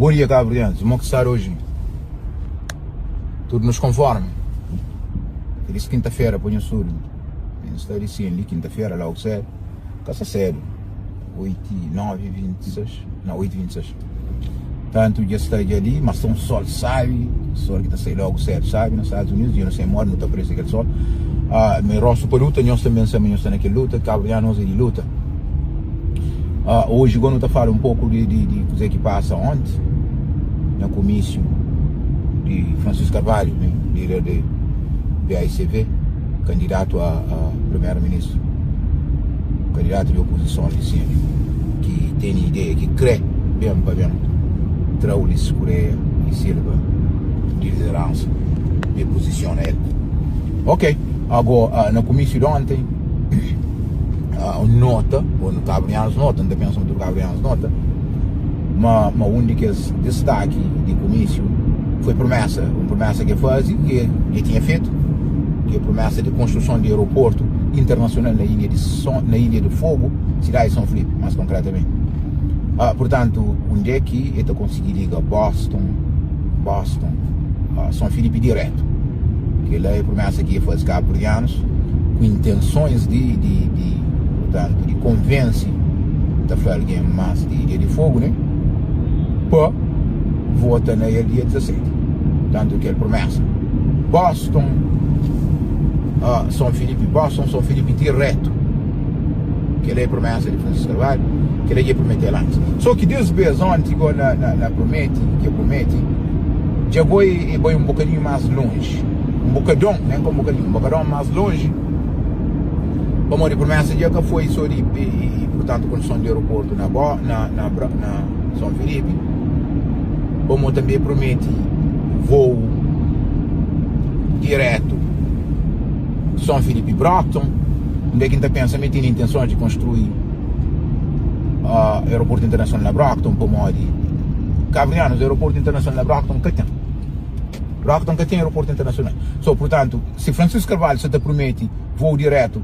Bom dia cabo-verdianos, mo ki sta hoje? Tudo nos conforme? Feliz quinta-feira pa nhos tudo. N sta di sim li quinta-feira logo cedo, ka sta cedo, 8 9 26, não 8 26. Tanto dja sta dja li, mas sta um sol sabi, sol ki ta sai logo cedo sabi na Estados Unidos, dja nu sai modi nu ta aprecia kel sol. Ah, me rosto pa luta, nhos também sabe nhos sta na kel luta, cabo-verdianos é di luta. Ah, hoje igual nu ta fala um pouco di, di, di kuzê ki passa ontem na comício di Francisco Carvalho, né, líder de PAICV, candidato a, a primeiro-ministro, candidato de oposição ali sim, que tem ideia, que crê bem para bem, tra Ulisses Correia e Silva de liderança e posiciona ele. Ok, agora na comício de ontem nota, ou no Cabo-Verdianos nota, N ta pensa ma tudu Cabo-Verdianos nota, ma ma un di kes distaki di kumísiu foi promesa, un promesa ki el faze, ki el tinha fetu, ki é promesa di konstruson di aeroportu internasional na ilha di Son, na ilha di Fogu, sidadi di São Filipe, más konkretamenti. Ah, purtantu, undi é ki el ta konsigi liga Boston, Boston, ah, São Filipe diretu. Kel-la é promesa ki el faze Cabo-Verdianos ku intensões di, di, di, purtantu, di konvense, ta fla algen más di Ilha di Fogu, né, pa vota na el dia 17. Tantu kel promesa. Boston, uh, São Filipe, Boston, São Filipe direto. Kel-la é promesa di Francisco Carvalho, kel-la dja promete el antis. Só ki des bes onti, igual na, na, na promete, ki el promete, Dja bo e bai un bokadinhu más lonji, un bokadon, nen ka un bokadinhu, un bokadon más lonji, pamodi promesa dja ka foi so di, i purtantu konstruson di aeroportu na bo, na, na, na Son Filipi, pamo tanbe prometi vou diretu Son Filipi Brockton, unde ki N ta pensa ma e tene intensons di konstrui aeroportu internasional na Brockton, pamodi Kabrianos, aeroportu internasional na Brockton ka ten. Brockton ka ten aeroportu internasional. So, purtantu, si Francisco Carvalho sa ta prumeti voo diretu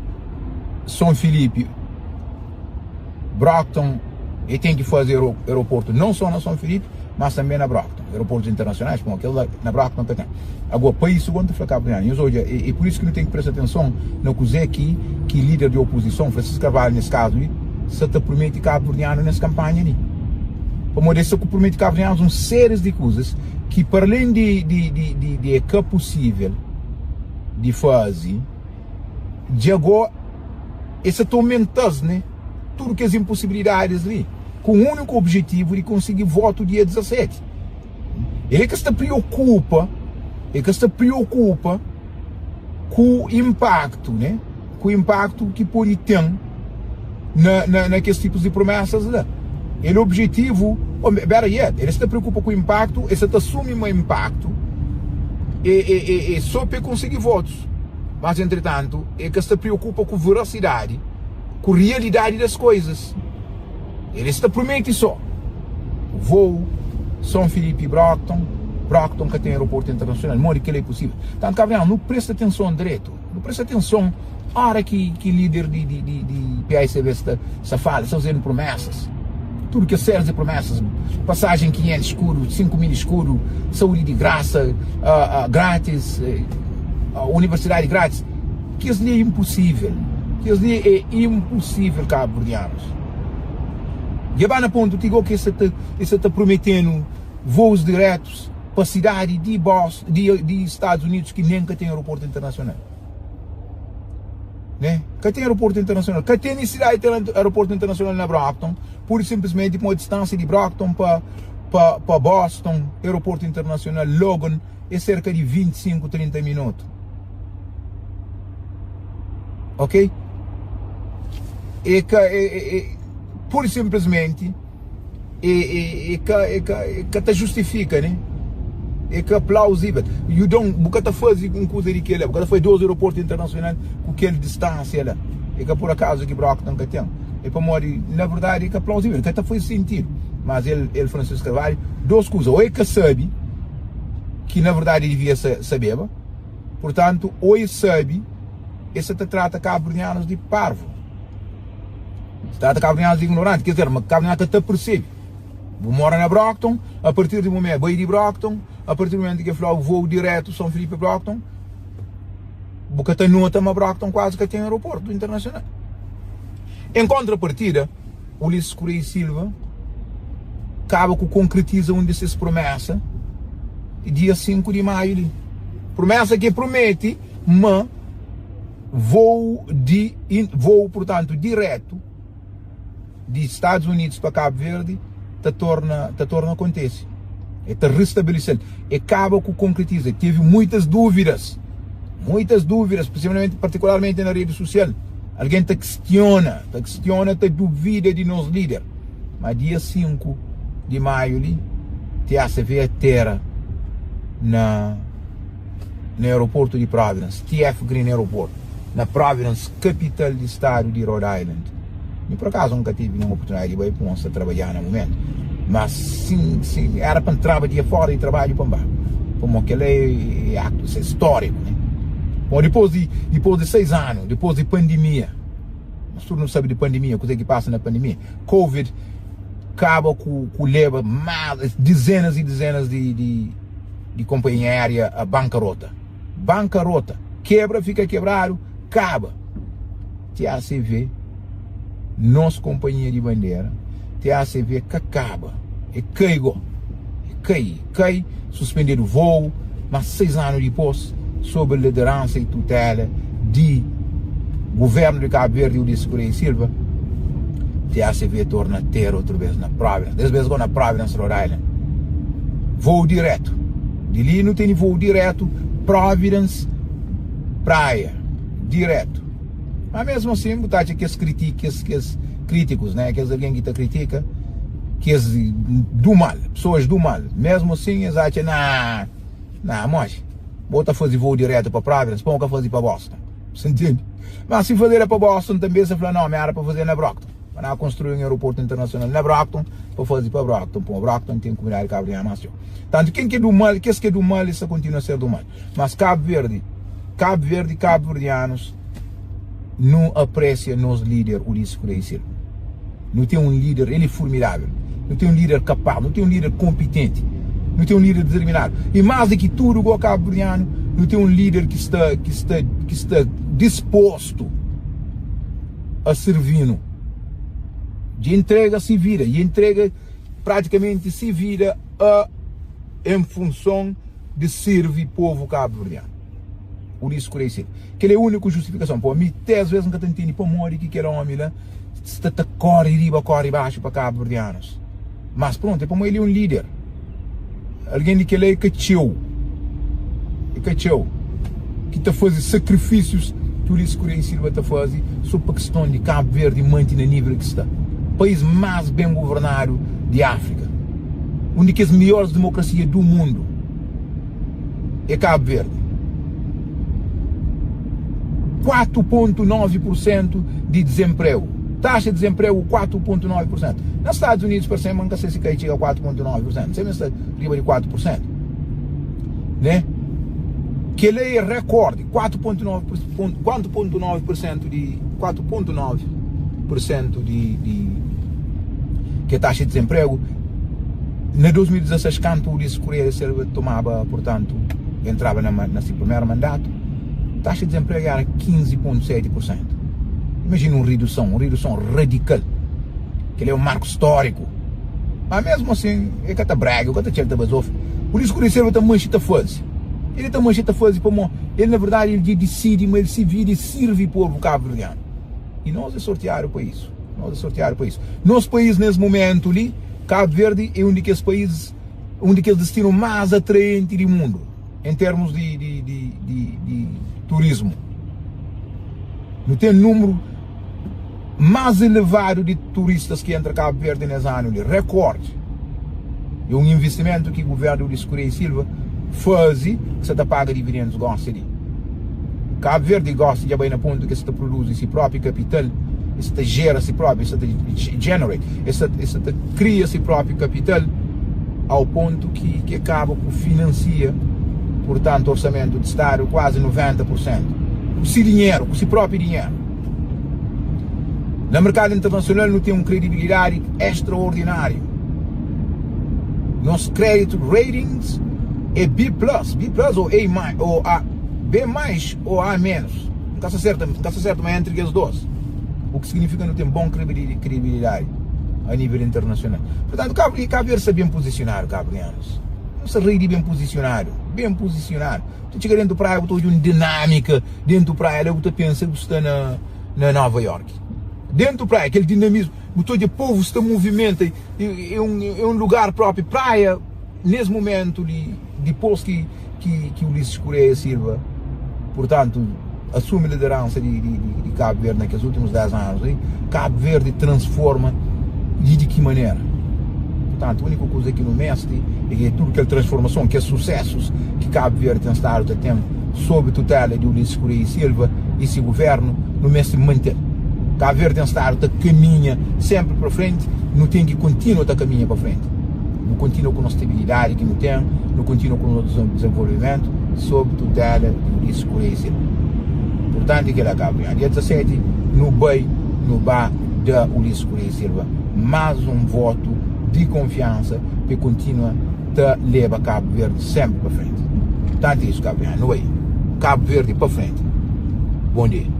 Son Filipe, Brockton, e ten ki faze aeroportu non so na Son Filipe, mas tanbe na Brockton. Aeroportus internasionais, pamodi kel la na Brockton ka ten. Agoa, pa isu, gosi N ta fla Kabrianos, nhos odja, e pur isu ki nu ten ki presta atenson na kuze ki ki lider di opozison, Francisco Carvalho nes kazu li, sa ta prumeti kabuverdianu nes kanpanha li. Pamodi es sta ku promete kabuverdianus un series di kuzas ki para alén di di di di di é ka pusível di faze, dja go es sa ta omenta-s ne tudu kes inposibilidadis li ku un úniku objetivu di konsigi votu dia 17. El é ka sta priokupa, el ka sta priokupa ku inpaktu ne. Ku inpaktu ki pode ten na, na, na kes tipus di promesas la. El objetivu, ou better yet, el sta preokupa ku inpaktu, el sta ta asumi ma inpaktu é, é, é, é só pa el konsigi votus. Mas entretantu, el ka sta preokupa ku verasidadi, ku realidadi das koisas. El sta prometi só voo São Filipe Brockton, Brockton ka ten aeroportu internasional, modi kel-la é posível? Tantu Kabrianu, nu presta atenson dretu. Bu presta atenson ora ki ki lider di di di di PAICV sta sta fala, sta fazendo promessas. Tudo kes séries de promessas, passagem 500 escudo, 5 mil escudo, saúde de graça, uh, uh, grátis, uh, universidade grátis. Kes li é impossível. Kes li é impossível, cabo-verdianos. Dja ba na ponto ti go ki es ta es ta prometenu voos diretos pa sidadi di Bos di di Stadus Unidus ki nen ka ten aeroportu internasional. Né? Ka ten aeroportu internasional. Ka ten nisidadi di ten aeroportu internasional na Brockton, pur i sinplismenti pamodi distansia di Brockton pa pa pa Boston, aeroportu internasional Logan, é serka di 25, 30 minutu. Ok? É ka é, é, é pur i sinplismenti E, e, e ka, e ka, e ka ta justifika, né? E ka plausível. You don't, bu ka ta faze un kuza di kel-la, bu ka ta faze dos aeroportu internasional ku kel distánsia la. E ka pur akazu ki Brockton ka ten. E pamodi, na verdadi, e ka plausível, ka ta faze sentidu. Mas el, el Francisco Carvalho, dos kuza, ô e ka sabe, ki na verdadi e devia sabeba, purtantu, ô e sabe, e sa ta trata kabuverdianus di parvu. Trata kabuverdianus di ignoranti, ker dizer, ma kabuverdianu ka ta persebe. Bu mora na Brockton, a partir di mumentu, bai di Brockton, a partir di mumentu ki el fla-u voo diretu São Filipe Brockton, bu ka ta nota ma Brockton kuazi ka ten aeroportu internasional. En kontrapartida, Ulisses Correia e Silva kaba ku konkretiza un di ses promesa dia 5 di maiu li. Promesa ki el promete ma voo di voo, purtantu, diretu di Stadus Unidus pa Kabu Verdi ta torna ta torna kontese. E ta restabelese-l. E kaba ku konkretiza. Tevi muitas dúvidas, muitas dúvidas, spesialmente, partikularmente na redi susial. Algen ta kistiona, ta kistiona, ta duvida di nos lider. Ma dia 5 di maiu li, TACV atera na na aeroportu di Providence, TF Green Aeroport, na Providence, kapital di stadu di Rhode Island. Mi por akazu N ka tevi ninhun oportunidadi di bai pamodi N sta trabadja na mumentu, ma sin sin era pa N traba dia fora di trabadju pa N ba, pamodi kel-la é atu é stóriku, né? Pamodi dipôs di dipôs di 6 anu, dipôs di pandemia, nos tudu nu sabe di pandemia, kuzê ki pasa na pandemia, covid kaba ku ku leba más dizenas y dizenas di di di konpanhia aéria a bankarota. Bankarota, kebra, fika kebradu, kaba. TACV, nos konpanhia di bandera, TACV ka kaba, e kai go, e kai, e kai, suspendedu voo, ma 6 anu dipos, sob lideransa y tutela di Guvernu di Kabu Verdi, Ulisses Correia e Silva, TACV torna ter otru bes na Providence, des bes go na Providence, Rhode Island. Voo diretu, di li nu tene voo diretu Providence, Praia, diretu. Ma mesmu asin bu ta atxa kes kriti, kes kes kritikus, né, kes algen ki ta kritika, kes du mal, pesoas du mal, mesmu asin es atxa na, na moji, bo ta faze voo diretu pa Providence, pamo ka faze pa Boston. Você ntende? Ma si fazeda pa Boston tanbe, se fla, no, mi era pa faze na Brockton. Pa na konstrui un aeroportu internasional na Brockton, pa faze pa Brockton, pamo Brockton ten kumunidadi kabuverdianu mas txeu. Tantu ken ki é du mal, kes ki é du mal, es ta kontinua ser du mal. Mas Kabu Verdi, Kabu Verdi, kabuverdianus, nu apresia nos lider Ulisses Correia e Silva. Nu ten un lider, el é formidável. Nu ten un lider kapaz, nu ten un lider konpitenti, nu ten un lider diterminadu. I más di ki tudu, go kabuverdianu, nu ten un lider ki sta, ki sta, ki sta dispostu a sirvi-nu. Dja entrega si vida, dja entrega pratikamenti si vida a en funson di sirvi povu kabuverdianu. Ulisses Correia e Silva. Kel é úniku justifikason. Pô, mi te as ves N ka ta ntende pamodi ki kel omi la sta ta kori riba kori baxu pa kabuverdianus. Mas prontu, é pamodi el é un lider. Algen di kel la é ka txeu, é ka txeu ki ta faze sakrifisius ki Ulisses Correia e Silva ta faze so pa kiston di Kabu Verdi manti na nivel ki sta. País más ben governadu di Áfrika, un di kes mióris demokrasia du mundu. é Kabu Verdi. 4.9 pur sentu di dizenpregu. Taxa di dizenpregu 4.9 pur sentu. Na Stadus Unidus pa sema, N ka se si ka e txiga 4.9 pur sentu. N se sta riba di 4 pur sentu. Né? Kel-la é rekorde, 4.9 pur sentu di 4.9 pur sentu di, di ki é taxa di dizenpregu. Na 2016, kantu Ulisses Correia da Silva tomaba, purtantu, entraba na, na si primeru mandatu, taxa di dizenpregu era 15,7 pur sentu. Imajina un riduson, un riduson radikal. Kel-li é un marku stóriku. Ma mesmu asin, e ka ta brega, e ka ta txel ta bazofa. Ulisses Correia da Silva ta manxe ta faze. El ta manxe ta faze pamó el, na verdadi, el dja disidi ma el si vida é sirvi povu kabuverdianu. I nos é sortiadu pa isu. Nos é sortiadu pa isu. Nos país nes mumentu li, Kabu Verdi é un di kes país, un di kes distinu más atraenti di mundu en termus di, di, di, di, di turismu. Nu ten númeru más elevadu di turistas ki entra Kabu Verdi nes anu li, rekord. É un investimentu ki guvernu di Ulisses Correia e Silva faze ki sa ta paga dividendus gosi li. Kabu Verdi gosi dja bai na pontu ki es ta produzi si propi kapital, es ta jera si propi, es ta generate, es ta kria si propi kapital ao pontu ki ki kaba ku finansia, purtantu orsamentu di stadu kuazi 90 pur sentu ku si dinheru, ku si propi dinheru. Na merkadu internasional nu ten un kredibilidadi extraordináriu. Nos credit ratings é B plus, B plus ou A mais, ou A, B mais ou A menos. N ka sa sertu, n ka sa sertu, ma é entri kes dos. O ki signifika nu ten bon kredibilidadi a nível internasional. Purtantu, Cabo, Cabo Verde sta ben puzisionadu, kabuverdianus. Nu sta rei di ben puzisionadu, ben puzisionadu. Tu txiga dentu praia bu ta odja un dinâmika dentu praia la bu ta pensa bu sta na na Nova York. Dentu praia, kel dinamismu, bu ta odja povu sta muvimenta, é un é un lugar propi. Praia nes mumentu li, dipôs ki ki ki Ulisses Correia Silva, purtantu, asumi lideransa di di di Kabu Verdi na kes últimus 10 anus li, Kabu Verdi transforma i di ki manera. Purtantu, úniku kuza ki nu meste é ki tudu kel transformason, kes susesus ki Kabu Verdi ten stadu ta ten sob tutela di Ulisses Correia Silva i si guvernu, nu meste mante-l. Kabu Verdi ten stadu ta kaminha senpri pa frenti, nu ten ki kontinua ta kaminha pa frenti. Nu kontinua ku nos stabilidadi ki nu ten, nu kontinua ku nos dizenvolvimentu sob tutela di Ulisses Correia Silva. Purtantu, kel-la Kabu Verdi. Dia 17 nu bai, nu ba da Ulisses Correia Silva más un votu di konfiansa pa e kontinua ta leba Kabu Verdi senpri pa frenti. Purtantu, é isu Kabu Verdi. Nu bai. Kabu Verdi pa frenti. Bon dia.